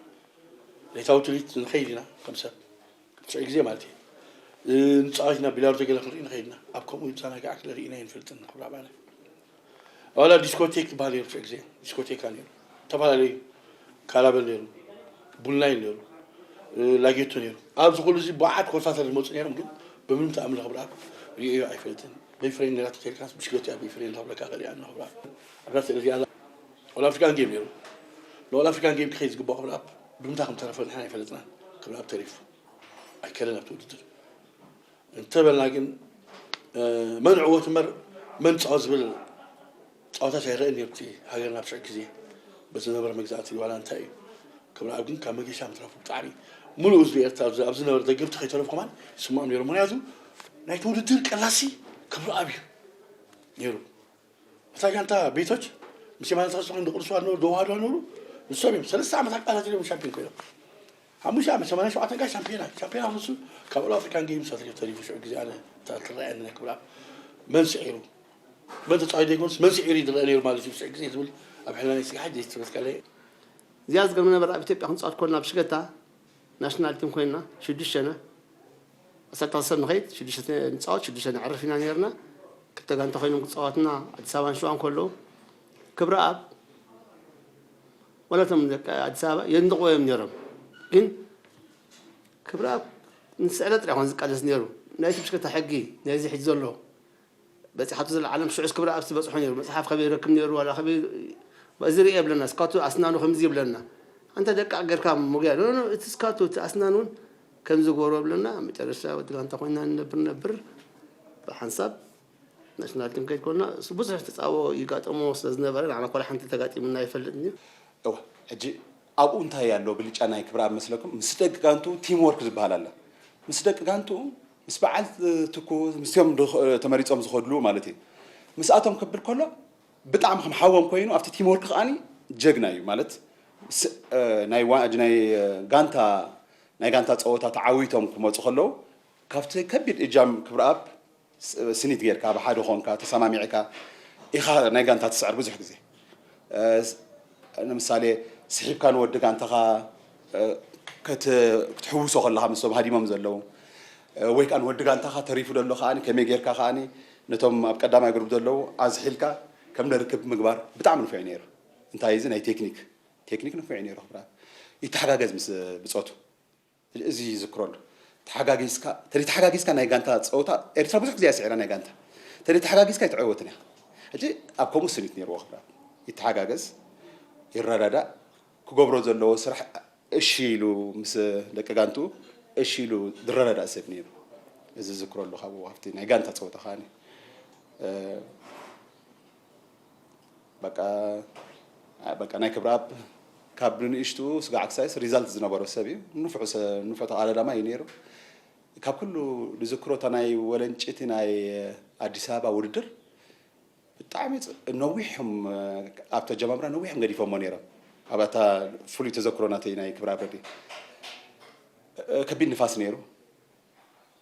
ለይታዊ ትርኢት ንኸይድ ኢና ከም ሰብ ትሽዑ ግዜ ማለት እዩ ንፃወት ኢና ቢላርዶ ገለ ክንርኢ ንኸይድ ኢና ኣብ ከምኡ ዝዘናጋዕ ክለ ርኢና ይንፈልጥን ንክብረኣብ ኣነ ዋላ ዲስኮቴክ ትበሃል ነይሩ ትሽዑ ግዜ ዲስኮቴካ ነይሩ ዝተፈላለዩ ካራበል ነይሩ ቡልናይል ነይሩ ላጌቶ ነይሩ ኣብዚ ኩሉ እዚ ብዓት ኮሳተር ዝመፁ ነይሮም ግን ብምንም ተኣምር ንክብረኣብ ርእዮ ኣይፈልጥን በይፍሬን ነይራ ተተልካስ ብሽክለታ እያ በይፍሬን ተብለካ ከሪኣ ንክብረኣብ ኣብዛ ስእሊ እዚኣ ኦል ኣፍሪካን ጌም ነይሩ ንኦል ኣፍሪካን ጌም ክኸይድ ዝግባኦ ክብረኣብ ብምንታይ ከምተረፈ ንሕና ኣይፈለጥናን ክብረኣብ ተሪፉ ኣይከለን ኣብቲ ውድድር እንተበልና ግን መን ዕወት እምበር መን ፃወት ዝብል ፃወታት ኣይረአን ነይሩ እቲ ሃገርና ብሽዑ ግዜ በቲ ዝነበረ መግዛእቲ ዋላ እንታይ እዩ ክብረኣብ ግን ካብ መገሻ ምትራፉ ብጣዕሚ ሙሉእ ህዝቢ ኤርትራ ኣብዚ ዝነበረ ደገፍቲ ከይተረፉ ከማን ይስምዖም ነይሩ ምክንያቱ ናይቲ ውድድር ቀላሲ ክብረኣብ እዩ ነይሩ እታ ጋንታ ቤቶች ምስ የማነ ተኸስተ ኮይኖም ዝቕልስዋ ዝነበሩ ዘዋህዱዋ ዝነበሩ ንሶም እዮም ሰለስተ ዓመት ኣቃታቲሎም ሻምፒዮን ኮይኖም ሓሙሽተ ዓመት ሰማንያ ሸውዓተ ጋር ሻምፒዮና ሻምፒዮና ክንሱ ካብ ኦል ኣፍሪካን ጌምስ ኣትሪዮ ተሪፉ ሽዑ ግዜ ኣነ ትረኣየኒ ናይ ክብራ መን ስዒሩ መን ተፃዋይ ዘይኮንስ መን ስዒሩ ይድረአ ነይሩ ማለት እዩ ሽዑ ግዜ ዝብል ኣብ ሕልናይ ስጋሓት ዘይትረስካለ እዚኣ ዝገርም ነበር ኣብ ኢትዮጵያ ክንፃወት ኮልና ብሽገታ ናሽናል ቲም ኮይና ሽዱሽተና ኣሰርተ ክልተ ሰብ ንኸይድ ሽዱሽተ ንፃወት ሽዱሽተ ነዕርፍ ኢና ነርና ክልተ ጋንታ ኮይኖም ክፃወትና ኣዲስ ኣበባን ሽዋን ከለዉ ክብረኣብ ወላቶም ደቂ ኣዲስ ኣበባ የንድቕዎ እዮም ነሮም ግን ክብረኣብ ንስዕረት ጥራሕ ኮን ዝቃለስ ነሩ ናይቲ ብሽክለታ ሕጊ ናይዚ ሕጂ ዘሎ በፂሓቶ ዘላ ዓለም ሽዑስ ክብረኣብ ዝበፅሖ ነሩ መፅሓፍ ከበይ ይረክብ ነሩ ዋላ ከበይ እዚ ርእ የብለና ስካቱ ኣስናኑ ከምዚ ይብለና ኣንተ ደቃቕ ጌርካ ሙግያ ኖ እቲ ስካቱ እቲ ኣስናን እውን ከምዚ ግበሮ ብለና መጨረሻ ወዲ ጋንታ ኮይና ንነብር ነብር ብሓንሳብ ናሽናል ቲም ከይድ ኮና ብዙሕ ተፃቦ ይጋጠሞ ስለዝነበረ ንዓና ኮላ ሓንቲ ተጋጢምና ይፈልጥ እዩ እወ ሕጂ ኣብኡ እንታይ ኣሎ ብልጫ ናይ ክብረኣብ መስለኩም? ምስ ደቂ ጋንቱ ቲም ወርክ ዝበሃል ኣለ። ምስ ደቂ ጋንቱ፣ ምስ በዓል ትኩ፣ ምስቲኦም ድኽ-፣ ተመሪጾም ዝኸድሉ ማለት እዩ። ምስኣቶም ክብል ከሎ ብጣዕሚ ከም ሓዎም ኮይኑ ኣብቲ ቲም ወርክ ከኣኒ ጀግና እዩ ማለት ስ-፣ እ፣ ናይ ዋ-፣ ናይ ጋንታ፣ ናይ ጋንታ ጸወታ ተዓዊቶም ክመጹ ከለዉ ካብቲ ከቢድ እጃም ክብረኣብ ስ-፣ ስኒት ጌርካ፣ ብሓደ ኾንካ፣ ተሰማሚዕካ ኢኻ ናይ ጋንታ ትስዕር ብዙሕ ግዜ። እ፣ ስ-፣ ንምሳሌ፣ ስሒብካ ንወዲ ጋንታኻ፣ እ፣ ከት-፣ ክትሕውሶ ከለኻ፣ ምስቶም ሃዲሞም ዘለዉ፣ እ፣ ወይ ከኣ ንወዲ ጋንታኻ ተሪፉ ዘሎ ከኣ ከመይ ጌርካ ከኣ ነቶም ኣብ ቀዳማይ ግሩፕ ዘለዉ ኣዝሒልካ ከም ንርክብ ምግባር ብጣዕሚ ንፉዕ እዩ ነይሩ። እንታይ እዚ ናይ ቴክኒክ፣ ቴክኒክ ንፉዕ እዩ ነይሩ። ክብራ ይተሓጋገዝ ምስ ብጾቱ። እዚ ይዝክረሉ። ተሓጋጊዝካ፣ ተዘይተሓጋጊዝካ ናይ ጋንታ ጸወታ፣ ኤርትራ ብዙሕ ግዜ እያ ስዒራ ናይ ጋንታ። ተዘይተሓጋጊዝካ ኣይትዕወትን እያ። ሕጂ ኣብ ከምኡ ስኒት ነይርዎ ክብራ። ይተሓጋገዝ፣ ይረዳዳእ፣ ክገብሮ ዘለዎ ስራሕ እሺ ኢሉ ምስ ደቂ ጋንትኡ እሺ ኢሉ ዝረዳዳእ ሰብ ነይሩ። እዚ ዝዝክረሉ ካብኡ ኣብቲ ናይ ጋንታ ጸወታ ከኣኒ፣ እ፣ በቃ፣ በቃ ናይ ክብረኣብ ካብ ንንእሽትኡ ስጋዕ ክሳይስ ሪዛልት ዝነበሮ ሰብ እዩ። ንፉዕ ሰ-፣ ንፉዕ ተቐዳዳማይ እዩ ነይሩ። ካብ ኩሉ ዝዝክሮ እታ ናይ ወለንጭቲ ናይ ኣዲስ ኣበባ ውድድር ብጣዕሚ ጽ-፣ ነዊሕ እዮም፣ ኣብ ተጀማምራ ነዊሕ እዮም ገዲፎሞ ነይሮም። ኣብ ኣታ ፍሉይ ተዘክሮ ናተይ ናይ ክብረኣብ ረዲ። እ፣ ከቢድ ንፋስ ነይሩ።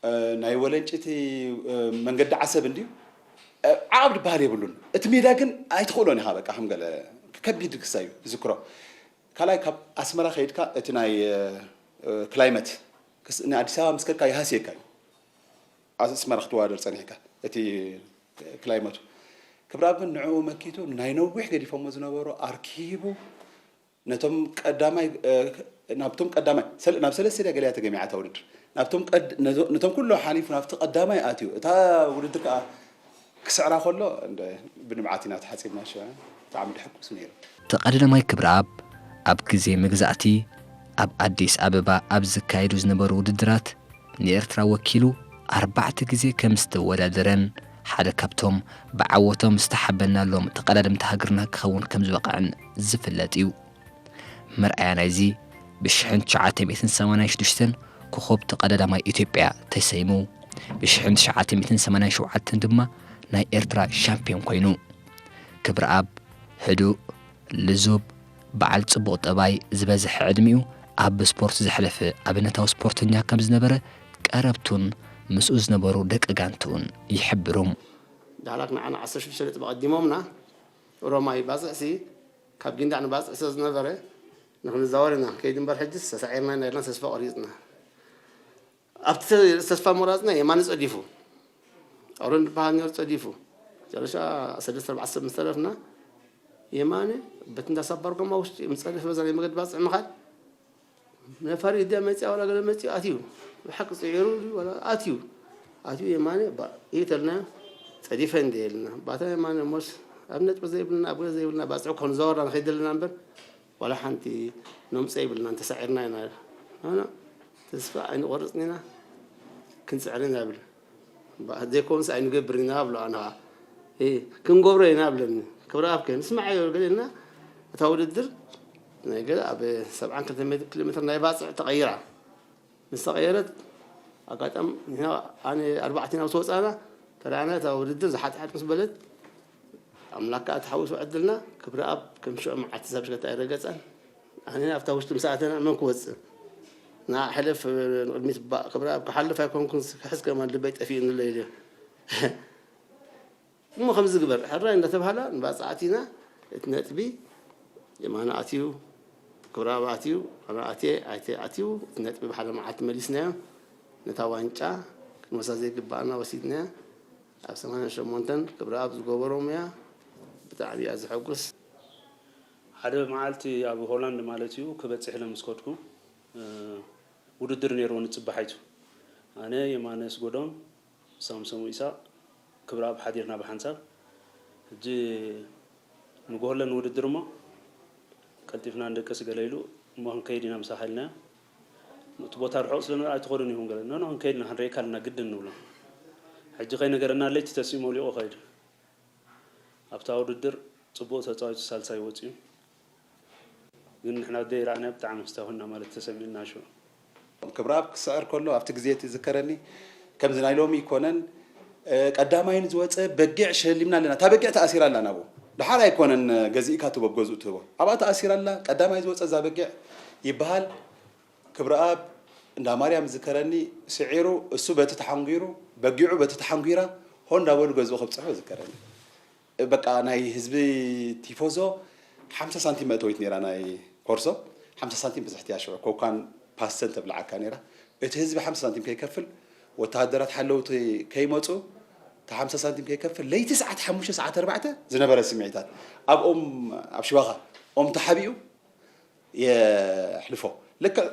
እ፣ ናይ ወለንጭቲ፣ እ፣ መንገዲ ዓሰብ እንድዩ። እ፣ ዓቐብ ዝበሃል የብሉን። እቲ ሜዳ ግን ኣይትኽእሎን ኢኻ፣ በቃ ከም ገለ ከቢድ ክሳይ እዩ ዝዝክሮ። ካልኣይ ካብ ኣስመራ ከይድካ እቲ ናይ፣ እ፣ እ፣ ክላይመት ክስ-፣ ንኣዲስ ኣበባ ምስ ከድካ ይሃስየካ እዩ። ኣስመራ ክትወዳደር ጸኒሕካ እቲ ክላይመቱ። ክብረኣብ ግን ንዕኡ መኪቱ ናይ ነዊሕ ገዲፎሞ ዝነበሩ ኣርኪቡ ነቶም ቀዳማይ፣ እ፣ ናብቶም ቀዳማይ፣ ሰለ-፣ ናብ ሰለስተ ድያ ገሊያ ተገሚዓ እታ ውድድር። ናብቶም ቀድ-፣ ነዞ-፣ ነቶም ኩሎም ሓሊፉ ናብቲ ቀዳማይ ኣትዩ። እታ ውድድር ከኣ ክስዕራ ከሎ እንደ ብንብዓት ኢና ተሓጺብና፣ ሸ-፣ ብጣዕሚ ደሕጉስ ነይሩ። ተቐዳዳማይ ክብረኣብ ኣብ ግዜ መግዛእቲ ኣብ ኣዲስ ኣበባ ኣብ ዝካየዱ ዝነበሩ ውድድራት ንኤርትራ ወኪሉ ኣርባዕተ ግዜ ከም ዝተወዳደረን ሓደ ካብቶም ብዓወቶም ዝተሓበናሎም ተቐዳደምቲ ሃገርና ክኸውን ከም ዝበቕዐን ዝፍለጥ እዩ። መርኣያ ናይዚ ብሽሕን ትሽዓተ ሚእትን ሰማንያን ሽዱሽተን ኮኾብ ተቐዳዳማይ ኢትዮጵያ ተሰይሙ፣ ብሽሕን ትሽዓተ ሚእትን ሰማንያን ሸውዓተን ድማ ናይ ኤርትራ ሻምፒዮን ኮይኑ። ክብረኣብ ህዱእ፣ ልዙብ፣ በዓል ጽቡቕ ጠባይ፣ ዝበዝሐ ዕድሚኡ ኣብ ስፖርት ዘሕለፈ ኣብነታዊ ስፖርተኛ ከም ዝነበረ ቀረብቱን ምስኡ ዝነበሩ ደቂ ጋንትኡን ይሕብሩ። ዳህላክ ንዓና ዓሰርተ ሽዱሽተ ነጥቢ ኣቐዲሞምና፣ ሮማይ ባጽዕሲ ካብ ጊንዳዕ ንባጽዕ ስለ ዝነበረ፣ ንኽንዛወር ኢና ከይድ እምበር፣ ሕጅስ ተሳዒርና ኢና ኢልና ተስፋ ቆሪጽና። ኣብቲ ተ-፣ ተስፋ ምቑራጽና የማነ ጸዲፉ፣ ኣሮን ዝበሃል ነይሩ ጸዲፉ። መጨረሻ ሰለስተ ኣርባዕተ ሰብ ምስ ተረፍና፣ የማነ በቲ እንዳ ሳባርጎማ ውሽጢ ምስ ጸደፈ በዛ ናይ መገዲ ባጽዕ ምኻድ፣ ነፋሪት ድያ መጺኣ ዋላ ገለ መጺኡ ኣትዩ፣ ብሓቂ ጽዒሩ ድዩ ዋላ ኣትዩ፣ ኣትዩ የማነ ባ-፣ ይተልና ጸዲፈ እንደ የልና። ባታ የማነ እሞስ ኣብ ነጥቢ ዘይብልና፣ ኣብ ገለ ዘይብልና፣ ባጽዕ እኮ ንዘወርና ንኸይድ ዘለና እምበር፣ ዋላ ሓንቲ ነምጽኦ ይብልናን፣ ተሳዒርና ኢና። ኣና ተስፋ ኣይንቆርጽን ኢና፣ ክንጽዕር ኢና ይብል። ባ-፣ ዘይኮንስ ኣይንገብርን ኢና ብሎ ኣነ ኸዓ። እ፣ ክንገብሮ ኢና ብለኒ። ክብረኣብ ከ ንስማዓዮ ገለ ኢልና፣ እታ ውድድር ናይ ገለ ኣብ ሰብዓን ክልተ ሜትር፣ ኪሎ ሜትር ናይ ባጽዕ ተቐይራ። ምስ ተቐየረት፣ ኣጋጣሚ ንሕና፣ ኣነ ኣርባዕቲና ምስ ወጻና፣ ተረኣና፣ እታ ውድድር ዝሓጥሓጥ ምስ በለት፣ ኣምላክ ከኣ ተሓዊሱ ዕድልና፣ ክብረኣብ ከም ሽዑ መዓልቲ ሰብ ሽከታ ኣይረገጸን። ኣነ ኣብታ ውሽጢ ምስ ኣተና መን ክወጽእ? ንዓ ሕለፍ ንቕድሚት እባ ክብረኣብ ክሓልፍ ኣይኮንኩን ክሕዝ ከማን ልበይ ጠፊኡኒ ኣሎ ኢለ። እሞ ከምዚ ግበር፣ ሕራይ እንዳተባህላ ንባጽዕ ኣቲና፣ እቲ ነጥቢ የማነ ኣትዩ፣ ክብረኣብ ኣትዩ፣ ኣነ ኣትየ፣ ኣይተ ኣትዩ፣ እቲ ነጥቢ ብሓደ መዓልቲ መሊስናዮ። ነታ ዋንጫ ክንወስዳ ዘይግብኣና ወሲድናያ። ኣብ ሰማንያን ሸሞንተን ክብረኣብ ዝገበሮ ሙያ ብጣዕሚ እያ ዘሐጉስ። ሓደ መዓልቲ ኣብ ሆላንድ ማለት እዩ ክበጽሕ ኢለ ምስ ከድኩ፣ እ፣ ውድድር ነይርዎ ንጽባሓይቱ። ኣነ፣ የማነ ኣስገዶም፣ ሳምሶም ኢሳቕ፣ ክብረኣብ ሓዲርና ብሓንሳብ። ሕጂ ንግሆ ኣሎ ንውድድር እሞ ቀልጢፍና ንደቅስ ገለ ኢሉ፣ እሞ ክንከይድ ኢና ምሳኻ ኢልናዮ። እቲ ቦታ ርሑቕ ስለ ዝነበረ ኣይትኸዱን ኢኹም ገለ። ኖ፣ ኖ፣ ክንከይድ ኢና፣ ክንርእየካ ኣለና ግድን ንብሎ። ሕጂ ከይነገረና ለይቲ ተሲኡ መውሊቑ ከይዱ። ኣብታ ውድድር ጽቡቕ ተጻዊቱ ሳልሳይ ወጺኡ። ግን ንሕና ዘይረኣናዮ ብጣዕሚ ኣስተውህና ማለት ተሰሚዕና ሽዑ። ክብረኣብ ክስዕር ከሎ ኣብቲ ግዜ እቲ ዝከረኒ ከምዚ ናይ ሎሚ ይኮነን። ቀዳማይ ንዝወፀ በጊዕ ሸሊምና ኣለና። እታ በጊዕ ተኣሲራ ኣላ ናብኡ። ደሓር ኣይኮነን ገዚእካ ትህቦ፣ ገዝኡ ትህቦ። ኣብኣ ተኣሲራ ኣላ። ቀዳማይ ዝወፀ እዛ በጊዕ ይበሃል። ክብረኣብ እንዳ ማርያም ዝከረኒ ስዒሩ፣ እሱ በቲ ተሓንጒሩ፣ በጊዑ በቲ ተሓንጒራ ሆ እንዳበሉ ገዝኡ ከብፅሑ ዝከረኒ። በቃ ናይ ህዝቢ ቲፎዞ ሓምሳ ሳንቲም መእተዊት ነይራ ናይ ኮርሶ። ሓምሳ ሳንቲም ብዝሕቲ እያ ሽዑ ኮካን ፓስተን ተብልዓካ ነይራ። እቲ ህዝቢ ሓምሳ ሳንቲም ከይከፍል፣ ወተሃደራት ሓለውቲ ከይመፁ፣ እቲ ሓምሳ ሳንቲም ከይከፍል ለይቲ ሰዓት ሓሙሽተ ሰዓት ኣርባዕተ ዝነበረ ስምዒታት ኣብኦም ኣብ ሽባኻ ኦም ተሓቢኡ የሕልፎ። ልክዕ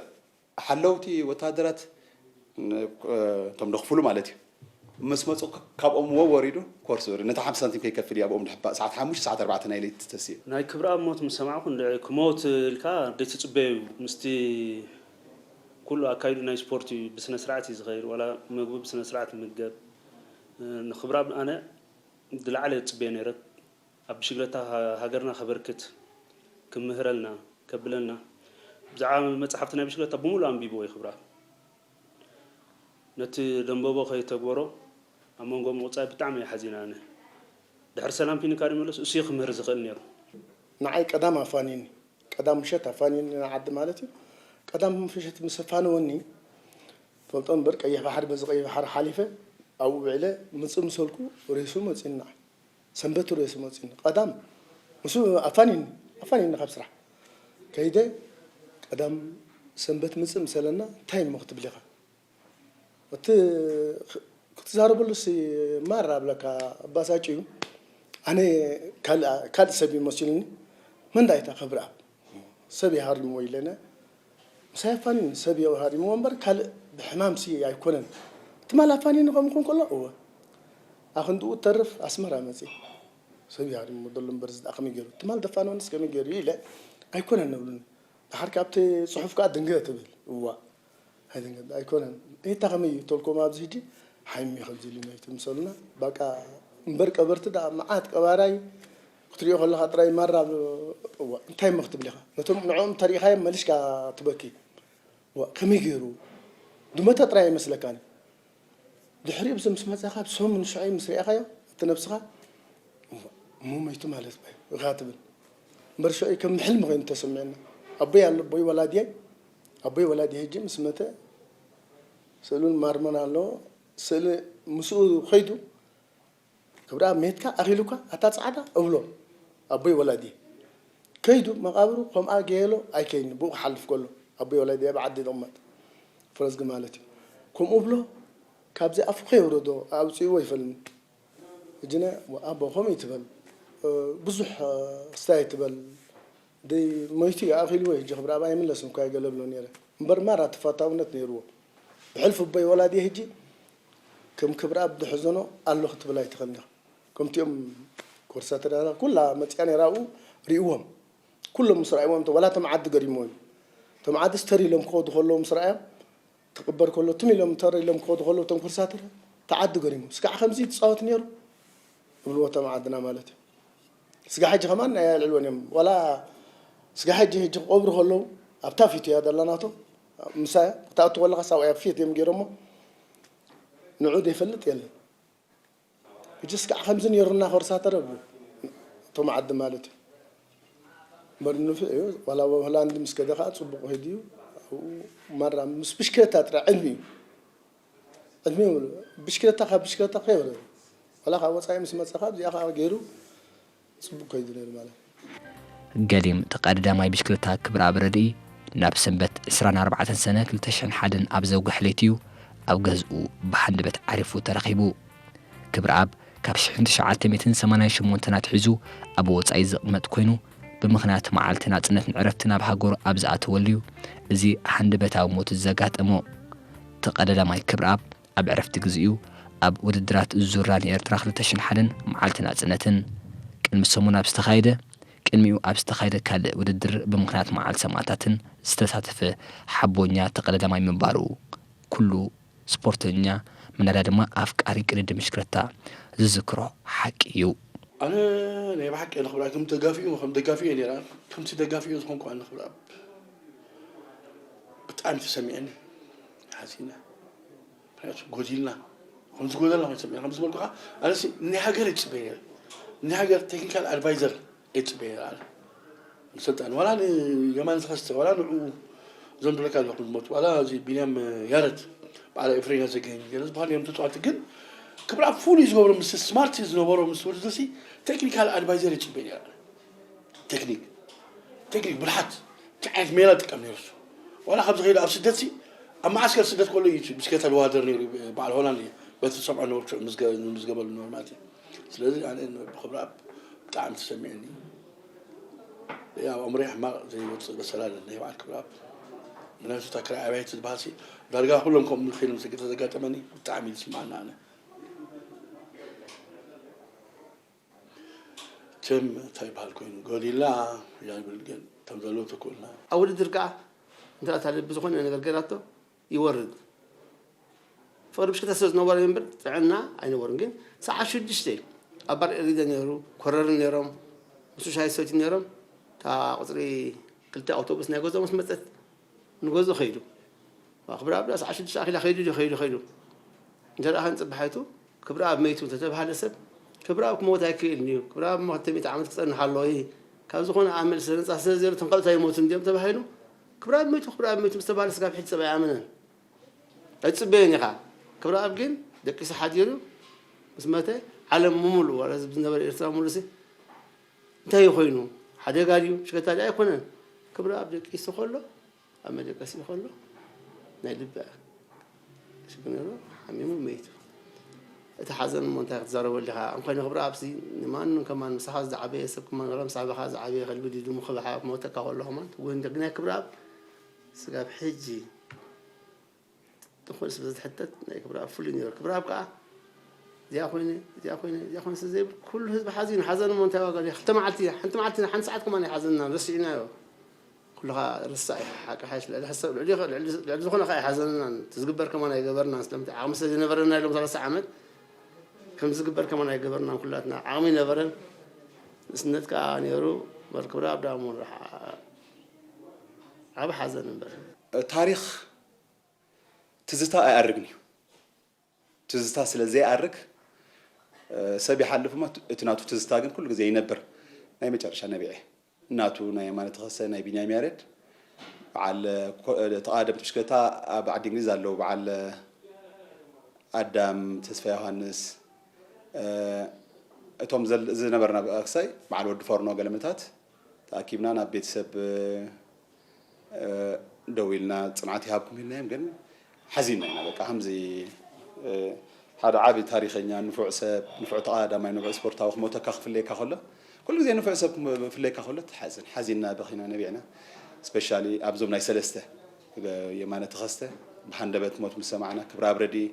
ሓለውቲ ወተሃደራት እቶም ደኽፍሉ ማለት እዩ ምስ መፁ ካብኦም ወ ወሪዱ ኮርስ ወሪዱ ነቲ ሓምሳ ሳንቲም ከይከፍል እዩ ኣብኦም ድሕባእ ሰዓት ሓሙሽተ ሰዓት ኣርባዕተ ናይ ለይቲ ተሲኡ። ናይ ክብረኣብ ሞት ምስ ሰማዕኩ እንድዒ ክሞት ኢልካ ደይትፅበዮ እዩ። ምስቲ ኩሉ ኣካይዱ ናይ ስፖርት እዩ፣ ብስነ ስርዓት እዩ ዝኸይድ። ዋላ ምግቢ ብስነ ስርዓት ይምገብ። ንክብረኣብ ኣነ ዝለዓለ ዝፅበዮ ነይረ። ኣብ ብሽግለታ ሃገርና ከበርክት፣ ክምህረልና፣ ከብለልና፣ ብዛዕባ መፅሓፍቲ ናይ ብሽግለታ ብምሉእ ኣንቢብዎ እዩ ክብረኣብ። ነቲ ደንበቦ ከይተግበሮ ኣብ መንጎ ምቑፃይ ብጣዕሚ እየ ሓዚነ ኣነ። ድሕሪ ሰላም ፊኒካ ድመለስ እሱ እዩ ክምህር ዝኽእል ነይሩ። ንዓይ ቀዳም ኣፋኒኒ፣ ቀዳም ምሸት ኣፋኒኒ ንዓዲ ማለት እዩ። ቀዳም ምሸት ምስ ኣፋነወኒ ፈልጦ እምበር ቀይሕ ባሕሪ በዚ ቀይሕ ባሕሪ ሓሊፈ ኣብኡ ውዒለ ምፅእ ምስ በልኩ ሬሱ መፂኡ ንዓይ። ሰንበት ርእሱ መፂኒ ቀዳም ምስ ኣፋኒኒ ኣፋኒኒ ካብ ስራሕ ከይደ ቀዳም ሰንበት ምፅእ ምሰለና እንታይ እሞ ክትብል ኢኻ እቲ ክትዛረበሉ ሲ ማራ ብለካ ኣባሳጭ እዩ ኣነ ካልእ ሰብ እዩ መሲሉኒ መን ዳይታ ክብርኣብ ሰብ ይሃርምዎ ኢለና ምሳይ ኣፋኒኒ ሰብ የውሃር እሞ እምበር ካልእ ብሕማም ሲ ኣይኮነን ትማል ኣፋኒኒ ከም ይኹን ከሎ እወ ኣኽንድኡ ተርፍ ኣስመራ መጺ ሰብ ይሃርምዎ ደሎ እምበር ዝዳ ከመይ ገይሩ ትማል ደፋኖንስ ከመይ ገይሩ ኢለ ኣይኮነን ንብሉኒ ድሓር ካብቲ ጽሑፍ ከዓ ድንገ ትብል እዋ ኣይኮነን እታ ከመይ እዩ ተልኮም ኣብዚ ሕጂ ሓይሚ ከምዚ ኢሉ ናይ ትምሰሉና በቃ እምበር ቀበርቲ ዳ መዓት ቀባራይ ክትሪኦ ከለኻ ጥራይ ማራ እዋ እንታይ እሞ ክትብል ኢኻ ነቶም ንዕኦም እንተሪኢኻዮም መሊስካ ትበኪ እዋ ከመይ ገይሩ ድመተ ጥራይ ኣይመስለካን ድሕሪኡ ብዚ ምስ መጻኻ ብሰሙን ሽዑይ ምስ ሪኣኻዮ እቲ ነብስኻ እሞ መይቱ ማለት ባይ እኻ ትብል እምበር ሽዑይ ከም ሕልሚ ኮይኑ ተሰሚዕና ኣቦይ ኣሎ ኣቦይ ወላድየይ ኣቦይ ወላዲ ሕጂ ምስ መተ ስእሉን ማርመን ኣሎ ስእሊ ምስኡ ከይዱ ክብርኣ ሜትካ ኣኺሉካ ኣታ ጻዕዳ እብሎ ኣቦይ ወላዲ ከይዱ መቓብሩ ከምኣ ገየሎ ኣይከይኒ ብኡ ክሓልፍ ከሎ ኣቦይ ወላዲ ኣብ ዓዲ ዝቕመጥ ፈረዝጊ ማለት እዩ ከምኡ ብሎ ካብዚ ኣፉ ከየውረዶ ኣውፅእዎ ይፈልኒ እጅነ ኣቦ ከምኡ ይትበል ብዙሕ ስታይ ትበል ደይ ሞይቱ እዩ ኣኺልዎ ሕጂ ክብርኣ ኣይምለስን እኳ ይገለብሎ ነይረ እምበር ማራ ተፋታውነት ነይርዎ ብሕልፊ ኣቦይ ወላዲ ሕጂ ከም ክብርኣብ ዝሕዘኖ ኣሎ ክትብል ኣይትኽእልን ኢኻ። ከምቲኦም ኮርሳተር ኩላ መፅያ ነይራ ኣብኡ ሪእዎም። ኩሎም ምስ ረኣይዎም ዋላ እቶም ዓዲ ገሪምዎም እዮም። እቶም ዓዲ ስተር ኢሎም ክኸዱ ከለዉ ምስ ረኣዮም ትቕበር ከሎ ትም ኢሎም ተር ኢሎም ክኸዱ ከለዉ እቶም ኮርሳተር እቲ ዓዲ ገሪሙ ስጋዕ ከምዚ ትፃወት ነይሩ እብልዎ እቶም ዓድና ማለት እዩ። ስጋ ሕጂ ከማን ኣየልዕልዎን እዮም ዋላ ስጋ ሕጂ ሕጂ ክቆብሩ ከለዉ ኣብታ ፊት እያ ዘላ ናቶም ምሳ ክትኣቱ ከለካ ሳብኣይ ኣብ ፊት እዮም ገይሮሞ ንዑ ዘይፈልጥ የለን ሕጂ ስጋዕ ከምዚ ነይሩና ከርሳተረ እብሉ እቶም ዓዲ ማለት እዩ እምበር ንፍዕ እዩ ዋላ ሆላንድ ምስ ከደ ከዓ ፅቡቅ ሄድ እዩ ኣብኡ ማራ ምስ ብሽክለታ ጥራይ ዕልሚ እዩ ዕድሚኡ ብሽክለታ ካብ ብሽክለታ ከይወረደ ዋላ ካብ ወፃኢ ምስ መፀ ካብ እዚኣ ከዓ ገይሩ ፅቡቅ ከይዱ ነይሩ ማለት ገሊም ተቐዳዳማይ ብሽክለታ ክብረኣብ ረድኢ ናብ ሰንበት ዕስራን ኣርባዕተን ሰነ ክልተ ሽሕን ሓደን ኣብ ዘውግሐ ለይቲ እዩ ኣብ ገዝኡ ብሃንደበት ዓሪፉ ተረኺቡ። ክብረኣብ ካብ ሽሕን ትሽዓተ ሚእትን ሰማንያን ሸሞንተን ኣትሒዙ ኣብ ወጻኢ ዝቕመጥ ኮይኑ፣ ብምኽንያት መዓልቲ ናጽነትን ዕረፍትን ናብ ሃገሩ ኣብ ዝኣተወሉ'ዩ እዚ ሃንደበታዊ ሞት ዘጋጠሞ። ተቐዳዳማይ ክብረኣብ ኣብ ዕረፍቲ ግዜኡ ኣብ ውድድራት ዙር ራሊ ኤርትራ ክልተ ሽሕን ሓደን መዓልቲ ናጽነትን ቅድሚ ሰሙን ኣብ ዝተኻየደ ቅድሚኡ ኣብ ዝተኻየደ ካልእ ውድድር ብምኽንያት መዓልቲ ሰማእታትን ዝተሳተፈ ሓቦኛ ተቐዳዳማይ ምንባሩ ኩሉ ስፖርተኛ ምናዳ ድማ ኣፍቃሪ ቅድድም ብሽክለታ ዝዝክሮ ሓቂ እዩ። ኣነ ናይ ብሓቂ ንክብራ ከም ደጋፊኡ ከም ደጋፊኡ ነራ ከምቲ ደጋፊኡ ዝኾንኩ ኣነ ክብራ ብጣዕሚ ተሰሚዐኒ ሓዚነ። ምክንያቱ ጎዲልና ከምዚ ጎደልና ኮይኑ ሰሚዐ ከም ዝበልኩ ከዓ ኣነሲ ናይ ሃገር ይፅበየ ናይ ሃገር ቴክኒካል ኣድቫይዘር ይፅበየ ኣነ ንስልጣን ዋላ ንየማን ዝኸስተ ዋላ ንዕኡ እዞም ዝብለካ ዘለኹ ዝሞቱ ዋላ እዚ ቢንያም ያረድ በዓል ኤፍሬም ያዘገኝ ገለ ዝበሃሉ እዮም ተፃዋቲ ግን ክብራ ፍሉይ ዝገብሮ ምስ ስማርት ዝነበሮ ምስ ውድድርሲ ቴክኒካል ኣድቫይዘር ይፅበየ ነይረ ቴክኒክ ቴክኒክ ብልሓት እንታይ ዓይነት ሜላ ጥቀም ነይሩ ዋላ ካብ ዝኸይዱ ኣብ ስደት ሲ ኣብ መዓስከር ስደት ከሎ እዩ ብስኬታ ልዋደር ነይሩ በዓል ሆላንድ እዩ በቲ ዝሰምዖ ነበርኩ ምዝገበሉ ነበሩ ማለት እዩ ስለዚ ኣነ ብክብራ ብጣዕሚ ተሰሚዕኒ ያው ኣእምሮይ ሕማቕ ዘይወፅእ በሰላ ኣለኒ በዓል ክብራብ ምክንያቱ እታ ክራይ ኣብያይቲ ዝበሃል ሲ ዳርጋ ኩሎም ከምኡ ከይዶም ስግተ ዘጋጠመኒ ብጣዕሚ እዩ ዝስማዓና ኣነ ትም እንታይ ይበሃል ኮይኑ ጎዲልና ኢላ ይብል ግን እቶም ዘለዉ ተክእልና ኣብ ውድድር ከዓ እንተ ኣታ ልቢ ዝኾነ ነገር ገራቶ ይወርድ ፍቕሪ ብሽክታ ስለ ዝነበሮ እምበር ጥዕና ኣይነበሩን ግን ሰዓት ሽዱሽተ ኣብ ባር ኤሪደ ነይሩ ኮረር ነይሮም ምስ ሻሂ ሰትዩ ነይሮም እታ ቁፅሪ ክልተ ኣውቶቡስ ናይ ገዝኦ ምስ መፀት ንገዝኡ ከይዱ ክብረ ኣብ ሰዓት ሽዱሽተ ኣኺላ ከይዱ ድዩ ከይዱ ከይዱ እንተ ደኣ ክንፅበሓይቱ ክብረ ኣብ መይቱ እንተተባሃለ ሰብ ክብረ ኣብ ክመውት ኣይክእልን እዩ ክብረ ኣብ ክልተ ሚእቲ ዓመት ክፀንሕ ኣለዎ እዩ ካብ ዝኾነ ኣመል ስለ ነፃ ስለ ዘሉ ተንቀልታ ይሞቱ እንዲዮም ተባሂሉ ክብረ ኣብ መይቱ ክብረ ኣብ መይቱ ምስ ተባሃለ ስጋብ ሕጂ ሰብ ኣይኣመነን ኣይፅበየን ኢኻ ክብረ ኣብ ግን ደቂሱ ሓዲሩ ምስ መተ ዓለም ምሙሉ ዋላ ዝነበረ ኤርትራ ሙሉሲ እንታይ ኮይኑ ሓደጋ ድዩ ሽከታ ድኣ ኣይኮነን ክብረ ኣብ ደቂሱ ከሎ ኣብ መደቀሲ ከሎ ናይ ልቢ ሽግነሩ ሓሚሙ መይቱ እቲ ሓዘን እሞ እንታይ ክትዛረበሉ ኢኻ እንኳን ክብረ ኣብዚ ንማንም ከማን ምሳኻ ዝዓበየ ሰብ ከማን ወላ ምስ ዓበኻ ዝዓበየ ከልቢ ድዩ ድሙ ክብሓ ክመውተካ ከሎ ከማን እውን ደግናይ ክብረ ኣብ ስጋብ ሕጂ ትኾን ስለ ዝትሕተት ናይ ክብረኣብ ፍሉይ ነይሩ። ክብረኣብ ከኣ እዚኣ ኮይነ እዚኣ ኮይነ እዚኣ ኮይነ ስለ ዘይብል ኩሉ ህዝቢ ሓዚኑ። ሓዘን እሞ እንታይ ዋጋ ኣለዎ? ክልተ መዓልቲ ሓንቲ መዓልቲ ሓንቲ ሰዓት ከማን ኣይሓዘንናን ረሲዕናዮ። ኩሉ ከኣ ርሳዕ እዩ ሓቂ ሓይሽ ልዕሊ ሕሰብ ልዕሊ ልዕሊ ዝኾነ ከኣ ኣይሓዘንናን። እቲ ዝግበር ከማን ኣይገበርናን ስለምንታይ ዓቕሚ ስለ ዘይነበረና ኢሎም ሰላሳ ዓመት ከምቲ ዝግበር ከማን ኣይገበርናን ኩላትና ዓቕሚ ኣይነበረን። ንእስነት ከኣ ነይሩ እምበር ክብረኣብ ደኣ እሞ ዓቢ ሓዘን እምበር። ታሪኽ ትዝታ ኣይኣርግን እዩ። ትዝታ ስለ ዘይኣርግ ሰብ ይሓልፍ እሞ እቲ ናቱ ትዝታ ግን ኩሉ ግዜ ይነብር። ናይ መጨረሻ ነቢዐ ናቱ ናይ የማነ ተኸስተ ናይ ቢንያም ያሬድ በዓል ተቓደምቲ ብሽክለታ ኣብ ዓዲ እንግሊዝ ኣለዉ በዓል ኣዳም ተስፋ ዮሃንስ እቶም ዝነበርና ክሳይ በዓል ወዲ ፈርኖ ገለመታት ተኣኪብና ናብ ቤተሰብ ደዊልና ፅንዓት ይሃብኩም ኢልናዮም ግን ሓዚንና ኢና በቃ ከምዚ ሓደ ዓቢ ታሪኸኛ ንፉዕ ሰብ ንፉዕ ተቓዳማይ ንፉዕ ስፖርታዊ ክሞተካ ክፍለየካ ከሎ ኩሉ ግዜ ንፉዕ ሰብ ክፍለየካ ከሎ ትሓዝን ሓዚንና በኺና ነቢዕና specially ኣብዞም ናይ ሰለስተ የማነ ተኸስተ ብሃንደበት ሞት ምስ ሰማዕና ክብረኣብ ረድኢ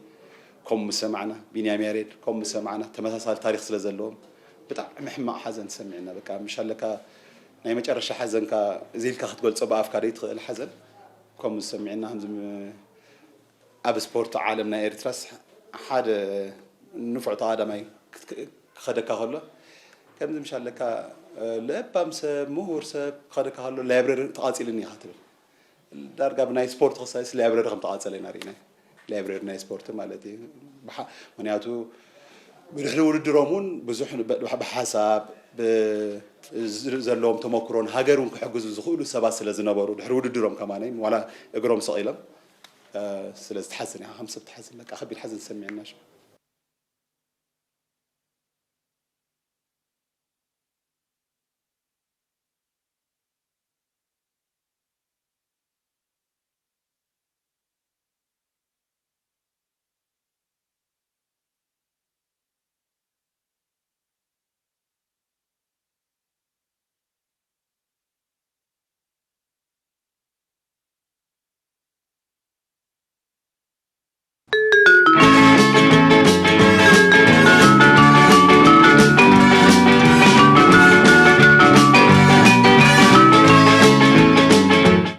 ከምኡ ምስ ሰማዕና ቢንያም ያሬድ ከምኡ ምስ ሰማዕና ተመሳሳሊ ታሪኽ ስለ ዘለዎም ብጣዕሚ ሕማቕ ሓዘን ተሰሚዕና በቃ ምሽ ኣለካ ናይ መጨረሻ ሓዘንካ እዚ ኢልካ ክትገልፆ ብኣፍካ ዘይትኽእል ሓዘን ከምኡ ዝሰሚዕና ከምዚ ኣብ ስፖርት ዓለም ናይ ኤርትራስ ሓደ ንፉዕ ተቓዳማይ ክኸደካ ከሎ ከምዚ ምሽ ኣለካ ለባም ሰብ ምሁር ሰብ ክኸደካ ከሎ ላይብረሪ ተቓፂልኒ ኢኻ ትብል ዳርጋ ብናይ ስፖርት ክሳይስ ላይብረሪ ከም ተቓፀለ ኢና ርኢና ላይብረሪ ናይ ስፖርት ማለት እዩ ምክንያቱ ብድሕሪ ውድድሮም እውን ብዙሕ ብሓሳብ ዘለዎም ተመክሮን ሃገር እውን ክሕግዙ ዝኽእሉ ሰባት ስለ ዝነበሩ ድሕሪ ውድድሮም ከማነይ ዋላ እግሮም ሰቒሎም ስለ ዝተሓዝን ኢኻ ከም ሰብ ትሓዝን በቃ ከቢድ ሓዘን ዝሰሚዐና